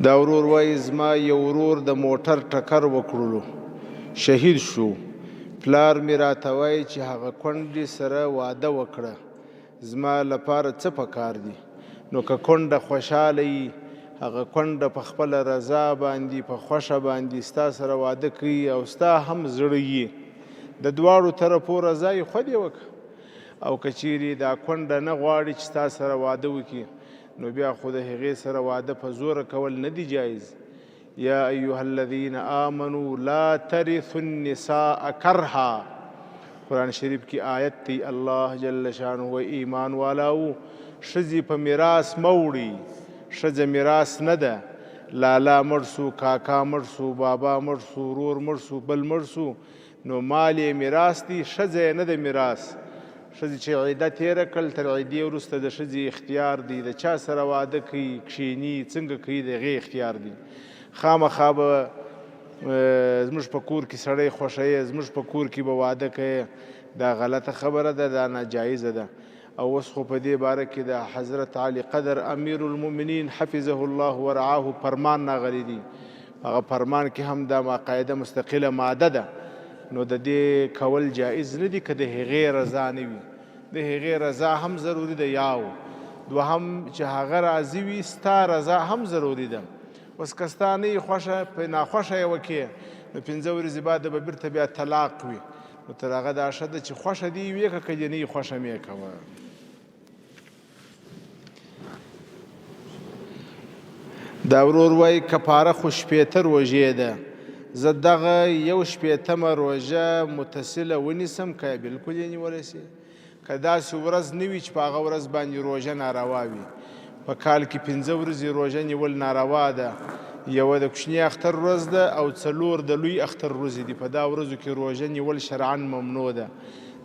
دا ورور وایي زما یو ورور د موټر ټکر وکړلو، شهید شو. پلار مې راته وایي چې هغه کونډې سره واده وکړه، زما لپاره څه پکار دي؟ نو که کونډه خوشحاله وي، هغه کونډه په خپله رضا باندې، په خوښه باندې ستا سره واده کوي او ستا هم زړه یي، د دواړو طرفو رضا یې، خو دې وکړه. او که چیرې دا کونډه نه غواړي چې ستا سره واده وکړي، نو بیا خو د هغې سره واده په زوره کول نه دي جایز. یا ایها الذین آمنو لا ترثوا النساء کرها، قرآن شریف کې آیت دی، الله جل شانه وایي ایمان والاو ښځې په میراث مه وړئ. ښځه میراث نه ده. لالا مړ سو، کاکا مړ سو، بابا مړ سو، ورور مړ سو، بل مړ سو، نو مال یې میراث دی، ښځه یې نه ده میراث. ښځې چې عده تېره کړل، تر عدې وروسته د ښځې اختیار دی، د چا سره واده کوي، کښېني، څنګه کوي، د هغې اختیار دی. خامخا به زموږ په کور کې سړی خوښوې، زموږ په کور کې به واده کوې، دا غلطه خبره ده، دا ناجایزه ده. او اوس خو په دې باره کې د حضرت علی قدر امیر المؤمنین حفظه الله ورعاه فرمان راغلی دی. هغه فرمان کې هم دا باقاعده مستقله ماده ده. نو د دې کول جایز نه دي که د هغې رضا نه وي. د هغې رضا هم ضروري ده، یاو دوهم چې هغه راضي وي، ستا رضا هم ضروري ده. اوس که ستا نه وي خوښه، په ناخوښه یې وکړې، نو 5 ورځې بعد به بیرته بیا طلاق وي. نو تر هغه دا ښه ده چې خوښه دې وي، که دې نه وي خوښه مې کوه. دا ورور وایي کفاره خو 60 روژې ده، زه دغه 61مه روژه متصله ونیسم که؟ بالکل یې نیولی شي، که داسې ورځ نه وي چې په هغه ورځ باندې روژه ناروا وي. په کال کې 5 ورځې روژه نیول ناروا ده. یوه د کوچني اختر ورځ ده او 4 د لوی اختر ورځې دي. په دا ورځو کې روژه نیول شرعاً ممنوع ده.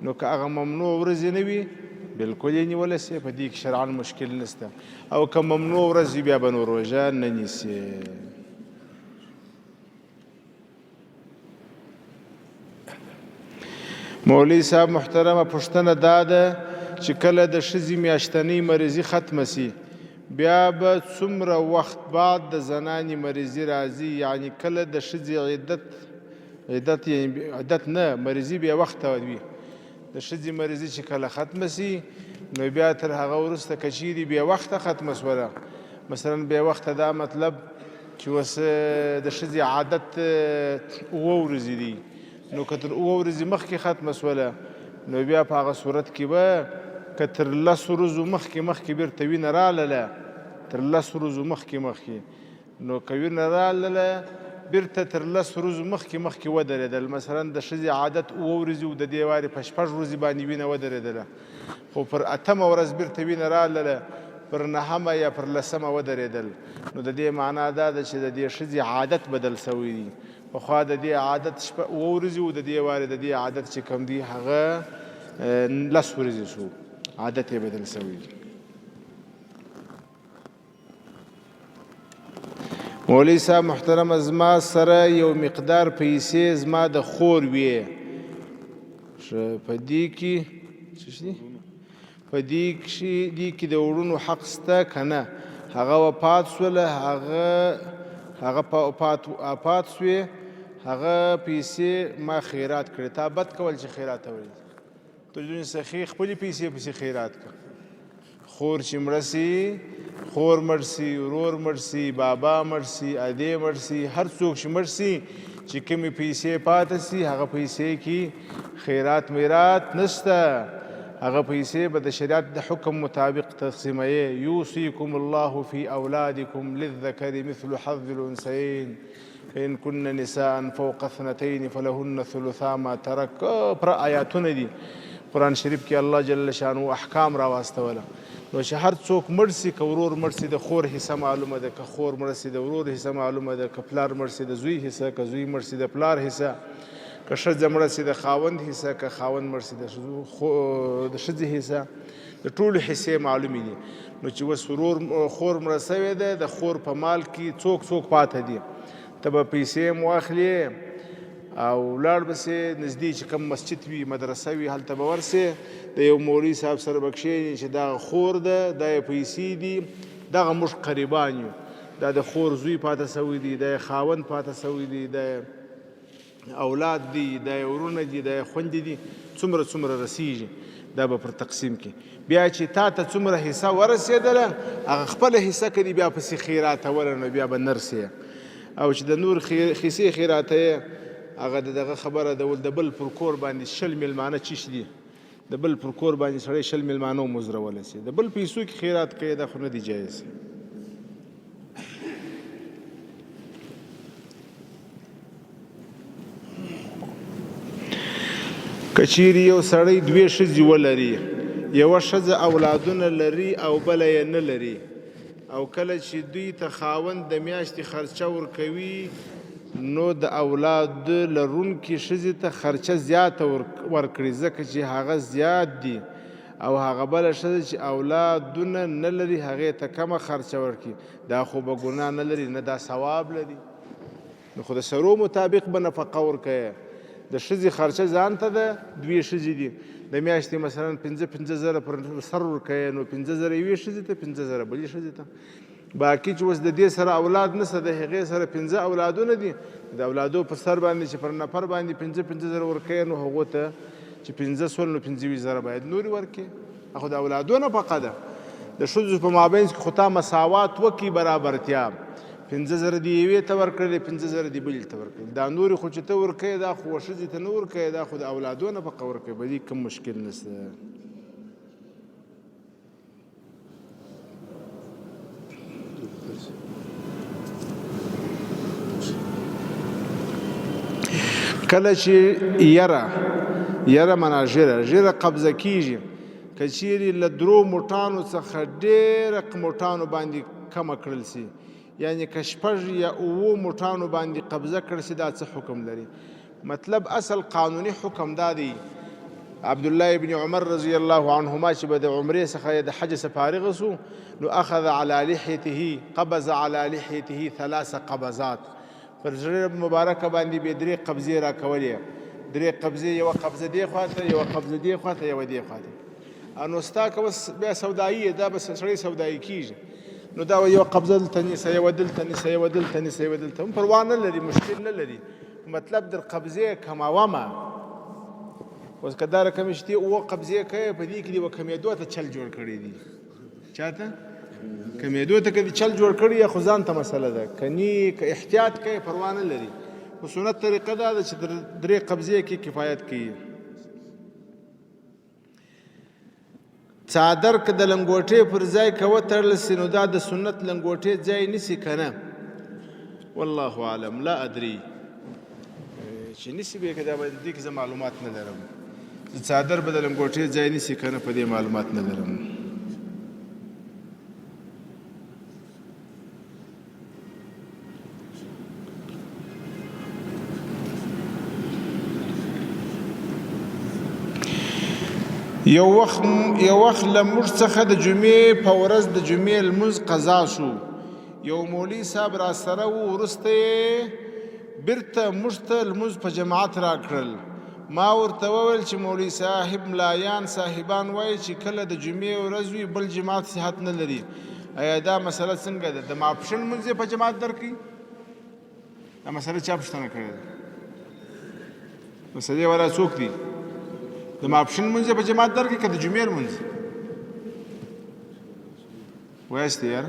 نو که هغه ممنوع ورځې نه وي، بالکل یې نیولی شي، په دې کې شرعاً مشکل نشته. او که ممنوع ورځ وي، بیا به نو روژه نه نیسي. مولوي صاحب محترمه، پوښتنه دا ده چې کله د ښځې میاشتنۍ مریضي ختمه سي، بیا به څومره وخت بعد د زنانې مریضي راځي؟ یعنی کله د ښځې عدت، عدت یعنی عدت نه، مریضي بې وخته وي. د ښځې مریضي چې کله ختمه سي، نو بیا تر هغه وروسته که چیرې بې وخته ختمه سوله، مثلا بې وخته دا مطلب چې اوس د ښځې عادت 7 ورځې دی، نو که تر 7 ورځې مخکې ختمه سوله، نو بیا په هغه صورت کې به که تر 10 ورځو مخکې مخکې بیرته وینه رالله، تر 10 ورځو مخکې مخکې، نو که وینه رالله بیرته تر 10 ورځو مخکې مخکې ودرېدل، مثلا د ښځې عادت 7 ورځې و، د دې وارې په 6 ورځې باندې وینه ودرېدله، خو پر 8مه ورځ بیرته وینه رالله، پر 9مه یا پر 10مه ودرېدل، نو د دې معنا دا ده چې د دې ښځې عادت بدل شوی دی. پخوا د دې عادت شپه 7 ورځې و، د دې وارې د دې عادت چې کوم دی هغه 10 ورځې شو، عادت یې بدل شوی دی. مولوي صاحب محترم، زما سره یو مقدار پیسې زما د خور وې، په دې کې څه شي؟ په دې کښې دې کې د وړونو حق شته که نه؟ هغه وفات شوله، هغه وفات شوې، هغه پیسې ما خیرات کړې. تا بد کول چې خیرات ولې ته دونې سخي خپلې پیسې پسې خیرات کړه. خور چې مړه سي، خور مړ سي، ورور مړ سي، بابا مړ سي، ادې مړ سي، هر څوک چې مړ سي، چې کومې پیسې پاتې سي، هغه پیسې کې خیرات میرات نشته. هغه پیسې به د شریعت د حکم مطابق تقسیموي. یوصیکم الله فی اولادکم للذکر مثل حظ الانثیین فإن كن نساء فوق اثنتين فلهن ثلثا ما ترک. پر آیاتونه دي قرآن شریف کې الله جل شانه احکام راواستوله. نو چې هر څوک مړ سي، که ورور مړ سي د خور حصه معلومه ده، که خور مړ سي د ورور حصه معلومه ده، که پلار مړ سي د زوی حصه، که زوی مړ سي د پلار حصه، که ښځه مړه سي د خاوند حصه، که خاوند مړ سي د ښځې حصه، د ټولو حصې معلومې دي. نو چې اوس ورور خور مړه سوې ده، د خور په مال کې څوک څوک پاته دي، ته به پیسې هم واخلې او لاړ به سې نږدې چې کوم مسجد وي، مدرسه وي، هلته به ورسې، د یو مولوي صاحب سره به کښېنې چې دغه خور ده، دا یې پیسې دي، دغه موږ قریبان یو، دا د خور زوی پاته سوی دی، دا خاوند پاته سوی دی، دا اولاد دی، دا ورونه دي، دا خوندې دي، څومره څومره رسیږي دا به پر تقسیم کې. بیا چې تا ته څومره حصه ورسېدله هغه خپله حصه که دي بیا پسې خیراتوله نو بیا به نه رسې، او چې د نور حصې خیراتوې هغه د دغه خبره د د بل پر کور باندې 20 میلمانه چیش دي، د بل پر کور باندې سړی 20 میلمانه ومزرولی شي، د بل پیسو کې خیرات کوي دا خو نه دی جایز. که چیرې یو سړی دوې ښځې ولري، یوه ښځه اولادونه لري او بله یې نه لري، او کله چې دوی ته خاوند د میاشتې خرچه ورکوي نو د اولاد لرونکي ښځې ته خرچه زیاته ورکړي ځکه چې هغه زیات دي، او هغه بله ښځه چې اولادونه نه لري هغې ته کمه خرچه ورکړي، دا خو به ګناه نه لري نه دا ثواب لري. نو خو د سرو مطابق به نفقه ورکوي. د ښځې خرچه ځان ته ده، دوې ښځې دي، د میاشتې مثلا 5-5 زره پر سر ورکوي، نو 5 زره یوې ښځې ته، 5 زره بلې ښځې ته. باقي چې اوس د دې سره اولاد نشته، د هغې سره 5 اولادونه دي، د اولادو پر سر باندې چې پر نفر باندې 5-5 زره ورکوي نو هغو ته چې 5 سول نو 25 زره باید نورې ورکړي. خو د اولادو نفقه ده. د ښځو په مابین کې خو تا مساوات وکړي، برابرتیا، 5 زره دی یوې ته ورکړلې، 5 زره دی بلې ته ورکړلې، دا نورې خو چې ته ورکوې دا خو ښځې ته نه ورکوې، دا خو د اولادو نفقه ورکوې، په دې کوم مشکل نشته. کله چې یره یره معنا ږیره، ږیره قبضه کیږي، که چیرې له درو موټانو څخه ډېره موټانو باندې کمه کړل سي، یعنی که شپږ یا اوو موټانو باندې قبضه کړل سي، دا څه حکم لري؟ مطلب اصل قانوني حکم دا دی، عبد الله ابن عمر رضی الله عنهما چې به د عمرې څخه د حج څخه فارغ سو نو اخذ على لحيته، قبض على لحيته ثلاث قبضات، پر زړه مبارکه باندې به درې قبضې را کولې، درې قبضې، یوه قبضه دې خواته، یوه قبضه دې خواته، یوه دې خواته. نو ستا که اوس بیا سودایي دا به سړی سودایي کیږي، نو دا یوه قبضه دلته نیسه، یوه دلته نیسه، یوه دلته نیسه، یوه دلته، هم پروا نه لري، مشکل نه لري. مطلب در قبضې کموه ما. اوس که دا رقم چې اووه قبضې کوې په دې کې دې کمېدو ته چل جوړ کړی دی، چاته کمېدو ته که دې چل جوړ کړی یا خو ځان ته مسله ده، کني که احتیاط کوې پروا نه لري. خو سنت طریقه دا ده چې درې قبضې کې کفایت کوي. څادر که د لنګوټې پر ځای که وتړل سي نو دا د سنت لنګوټې ځای نیسي که نه؟ والله اعلم، لا ادري چې نیسي به که دا به دې کې زه معلومات نه لرم چې څادر به د لنګوټې ځای نیسي که نه، په دې معلومات نه لرم. یو وخت یو وخت له موږ څخه د جمعې په ورځ د جمعې لمونځ قضا شو، یو مولوي صاحب را سره و، وروسته یې بیرته موږ ته لمونځ په جماعت راکړل. ما ورته وویل چې مولوي صاحب، ملایان صاحبان وایي چې کله د جمعې ورځ وي بل جماعت صحت نه لري، ایا دا مسله څنګه ده؟ د ماپښین لمونځ یې په جماعت درکړي؟ دا مسله چا پوښتنه کړې ده؟ مسلې والا څوک دي؟ د ماپښین لمونځ یې په جماعت درکړي که د جمعې لمونځ؟ وایاست یار،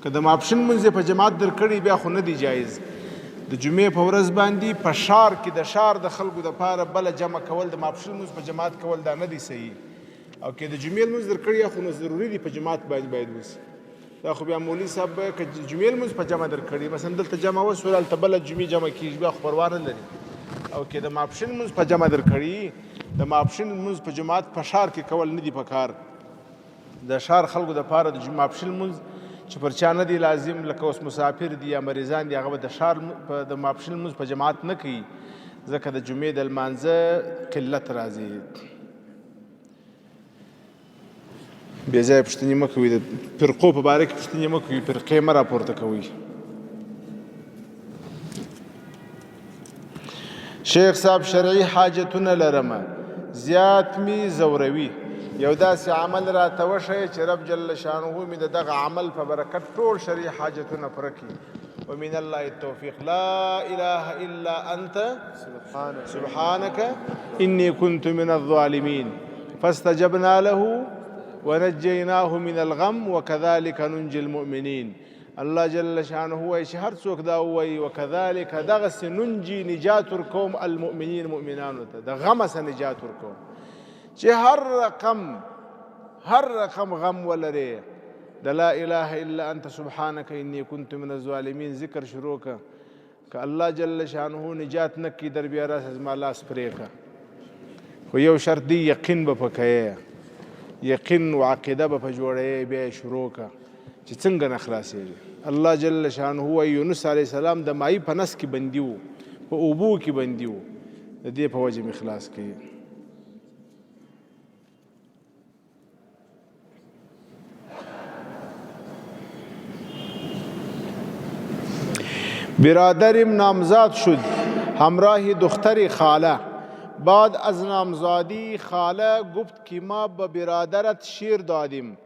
که د ماپښین لمونځ یې په جماعت درکړي بیا خو نه دی جایز. د جمعې په ورځ باندې په ښار کې د ښار د خلکو دپاره بله جمع کول، د ماپښین لمونځ په جماعت کول، دا نه دی صحیح. او که د جمعې لمونځ درکړي یا خو نو ضروري دی په جماعت باندې باید وسي. دا خو بیا مولوي صاحب به که جمعې لمونځ په جمع درکړي، مثلا دلته جمع وسوله هلته بله جمعې جمع کېږي، بیا خو پروا نه لري. او که د ماپښین لمونځ په جمع درکړي، د ماپښین لمونځ په جماعت په ښار کې کول نه دی پکار. د ښار خلکو دپاره د ماپښین لمونځ چې پر چا نه دی لازم، لکه اوس مسافر دي یا مریضان دي، هغه به د ښار د ماپښین لمونځ په جماعت نه کوي، ځکه د جمعې د لمانځه قلت راځي. بې ځایه پوښتنې مه کوئ، د فرقو په باره کې پوښتنې مه کوئ، فرقې مه راپورته کوئ. شیخ صاحب، شرعي حاجتونه لرم، زیات می ځوروي، یو داسې عمل راته وښیه چې رب جل شانه مې د دغه عمل په برکت ټول شرعي حاجتونه پوره کړي. ومن الله التوفیق. لا اله الا انت سبحانك اني كنت من الظالمين. فاستجبنا له ونجيناه من الغم وكذلك ننجي المؤمنين. الله جل شانه وایي چې هر څوک دا ووایي وکذلک دغسې ننجي نجات ورکوم المؤمنین مؤمنانو ته، د غمه څخه نجات ورکوم. چې هر رقم هر رقم غم ولرې د لا اله الا انت سبحانك اني كنت من الظالمین ذکر شروع که، که الله جل شانه نجات نه کړي در بیا راسه زما لاس پرې که. خو یو شرط دی، یقین به پکې، یقین او عقیده به په جوړې، بیا شروع که چې څنګه نه خلاصېږي. الله جل شانه وایي یونس علیه السلام د ماهي په نس کې بندي و، په اوبو کې بندي و، د دې په وجه مې خلاص کړي. برادرم نامزاد شد همراه دختر خاله. بعد از نامزادی خاله گفت که ما به برادرت شیر دادیم،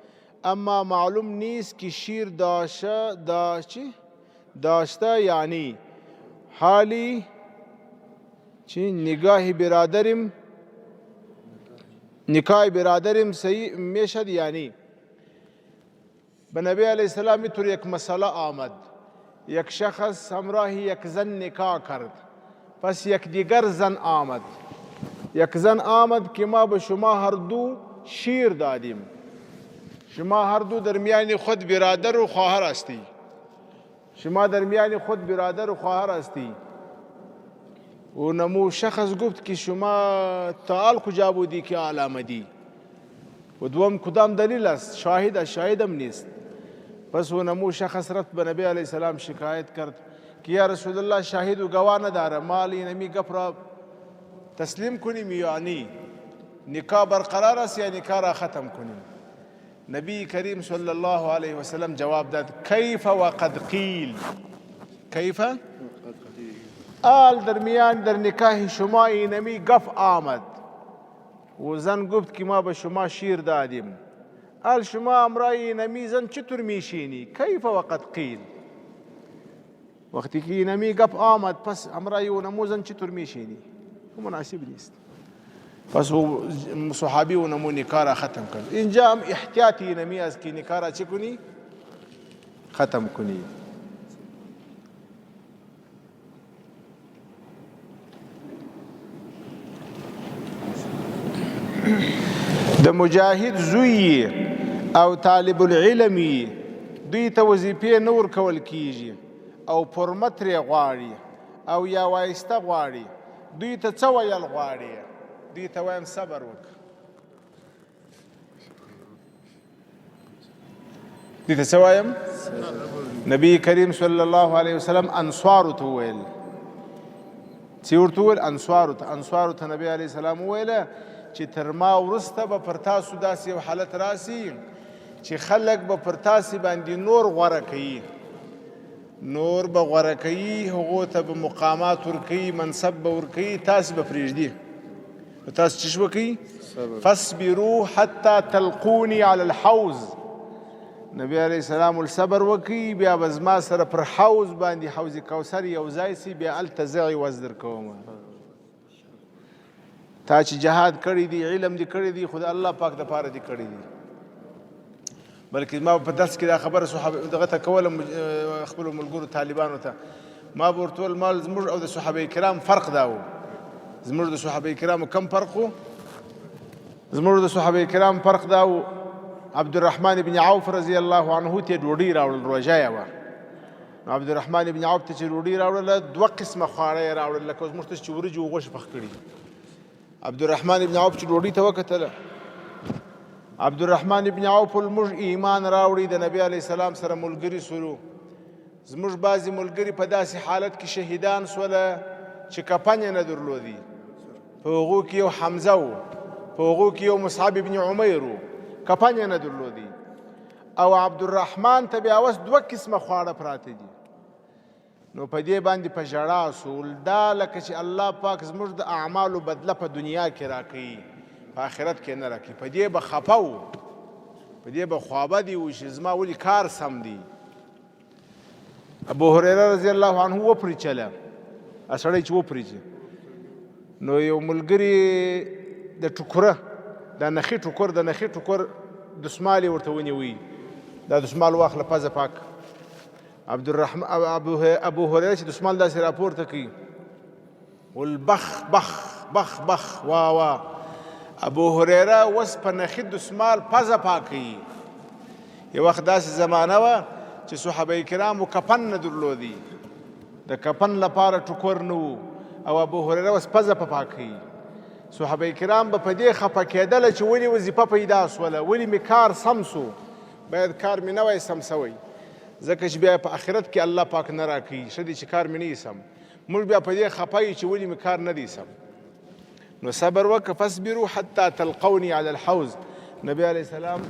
اما معلوم نیست که شیر داشته یعنی حالی چی نگاه برادرم نکاح برادرم صحیح میشد یعنی. به نبی علیه السلام اینطور یک مسئله آمد، یک شخص همراه یک زن نکاح کرد، پس یک دیگر زن آمد، یک زن آمد که ما به شما هر دو شیر دادیم، شما هر دو در میان خود برادر و خواهر هستی، شما در میان خود برادر و خواهر هستی. و نمو شخص گفت که شما تعال کجا بودی که آل آمدی؟ و دوم کدام دلیل است؟ شاهد است، شاهدم نیست. پس و نمو شخص رفت به نبی علیه السلام شکایت کرد که یا رسول الله شاهد و گواه نداره، مال اینمی گپ را تسلیم کنیم یعنی نکاح برقرار است یا نکاح را ختم کنیم؟ نبی کریم صلی الله علیه وسلم جواب داد کیف وقد قیل. کیف؟ آل در میان در نکاح شما اینمی گف آمد و زن گفت که ما به شما شیر دادیم، آل شما امرای اینمی زن چطور میشینی؟ کیف وقد قیل. وقتی که اینمی گپ آمد پس امرای اونمو زن چطور میشینی؟ مناسب نیست. پس او صحابی اونمو نکاح را ختم کرد. اینجا هم احتیاطی اینمی است که نکاح را چه کنی؟ ختم کنی. د مجاهد زوی او طالب العلم دوی ته وظیفې نه ورکول کیږي او فورمه ترې غواړي او یا وایسته غواړي. دوی ته څه ویل غواړي؟ دوی ته وایم صبر وکړه. دوی ته څه وایم؟ نبی کریم صلی الله علیه وسلم انصارو ته وویل، چې ورته وویل انصارو ته، انصارو ته نبی علیه السلام وویل چې تر ما وروسته به پر تاسو داسې یو حالت راسي چې خلک به پر تاسې باندې نور غوره کوي، نور به غوره کوي، هغو ته به مقامات ورکوي، منصب به ورکوي، تاسې به پرېږدي. نو تاسو څه وکړئ؟ فاصبروا حتی تلقوني علی الحوض. نبی علیه السلام ول صبر وکړئ، بیا به زما سره پر حوض باندې، حوض کوثر یو ځای سي، بیا هلته زه عوض درکوم. تا چې جهاد کړی دی، علم دې کړی دی، خو د الله پاک دپاره دې کړی دی. بلکې ما په درس کې دا خبره صحابه دغه ته کوله، خپلو ملګرو طالبانو ته ما به ورته ویل، مال زموږ او د صحابه کرام فرق دا و. زموږ د صحابه کرامو کم فرق و؟ زموږ د صحابه کرام فرق دا و، عبدالرحمن ابن عوف رضی الله عنه ته ډوډۍ راوړل، روژه یې وه. نو عبدالرحمن ابن عوف ته چې ډوډۍ راوړله، دوه قسمه خواړه یې راوړل، لکه اوس موږ ته چې وریجې او غوښې پخ کړي. عبدالرحمن ابن عوف چې ډوډۍ ته وکتله، عبدالرحمن ابن عوف موږ ایمان راوړي، د نبی علیه السلام سره ملګري سولو. زموږ بعضې ملګري په داسې حالت کې شهیدان سوله چې کفن یې نه درلودی. په هغو کې یو حمزه و، په هغو کې یو مصعب ابن عمیر و، کفن یې نه درلودی. او عبدالرحمن ته بیا اوس دوه قسمه خواړه پراته دي. نو په دې باندې په ژړا سول، دا لکه چې الله پاک زموږ د اعمالو بدله په دنیا کې راکوي. په آخرت کې نه راکوي. په دې به خپه و، په دې به خوابدی و چې زما ولې کار سم دی. ابو هريره رضی الله عنه وپریچله، سړی چې وپریچي نو یو ملګري د ټوکره د نخي ټوکر د نخي ټوکر دسمال یې ورته ونیوی، دا دسمال واخله پزه پاک. عبدالرحمن ابو هريره چې دسمال داسې راپورته کوي، ول بخ بخ بخ بخ وا وا. ابو هريره وس په نخي دسمال پزه پاکوي. یو وخت داسې زمانه وه چې صحابه کرامو کفن نه درلودي، د کفن لپاره ټوکر نه وو، او ابو هريره وس پزه په پاکوي. صحابه کرام به په دې خفه کېدله چې ولې وظیفه پیدا سوله، ولې مې کار سم سو، باید کار مې نه وای سم سوی، ځکه چې بیا په آخرت کې الله پاک نه راکوي. ښه دی چې کار مې نه وي سم. موږ بیا په دې خفه یو چې ولې مې کار نه دی سم. نو صبر وکړه، فاصبروا حتی تلقوني علی الحوض. نبی علیه السلام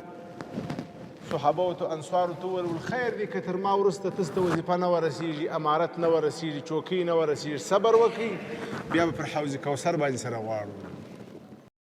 صحابه ته انصارو ته وویل، خیر دی که تر ما وروسته تاسو ته وظیفه نه ورسیږي، امارت نه ورسیږي، چوکۍ نه ورسیږي، صبر وکړئ، بیا به پر حوض کوثر باندې سره غواړو.